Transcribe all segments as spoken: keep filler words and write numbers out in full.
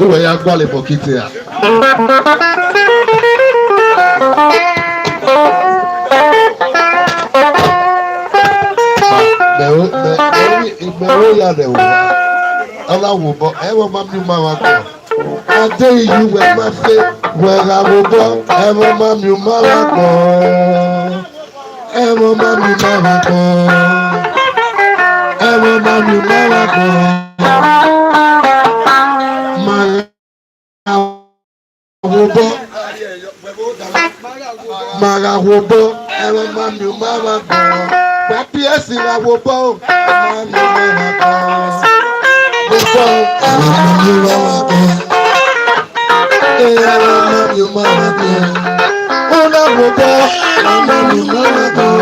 Uwẹ ya gualọ bọkiti ra? Mẹ o, mẹ, mẹ, mẹ o ya rẹ o. Ọ na wobọ, ẹ vbe ọ ma miẹn uma mwa agbọn. Adeyi, wẹ ma fe, wẹ gha wobọ, ẹ vbe ọ ma miẹn uma mwa agbọn. Ẹ vbe ọ ma miẹn uma mwa agbọn. Ẹ vbe ọ ma miẹn uma mwa agbọn. Ma gha wobọ. Ma gha wobọ, ẹ vbe ọ ma miẹn uma mwa agbọn. Gba P S gha wobọ o, ọ ma miẹn uma mwa agbọn. Wobọ o, ọ ma miẹn uma mwa agbọn. Ẹ vbe ọ ma miẹn uma mwa agbọn. Una wobọ, ọ ma miẹn uma mwa agbọn.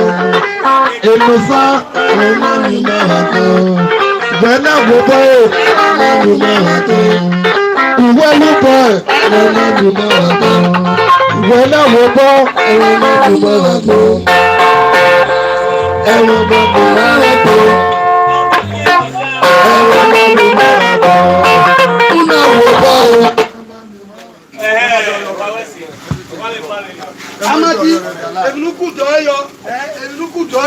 Enosa, ọ ma miẹn uma mwa agbọn. Wẹ na wobọ o, ọ ma miẹn uma mwa agbọn. Uwẹ lubọ, ọ ma miẹn uma mwa agbọn. Wẹ na wobọ, ọ ma miẹn uma mwa agbọn. Ẹ vbe ọ ma miẹn uma mwa agbọn. Ẹ vbe ọ ma miẹn uma mwa agbọn. Una wobọ o. Amadi, emwi ne u ku dọ yọ, emwi ne u ku dọ.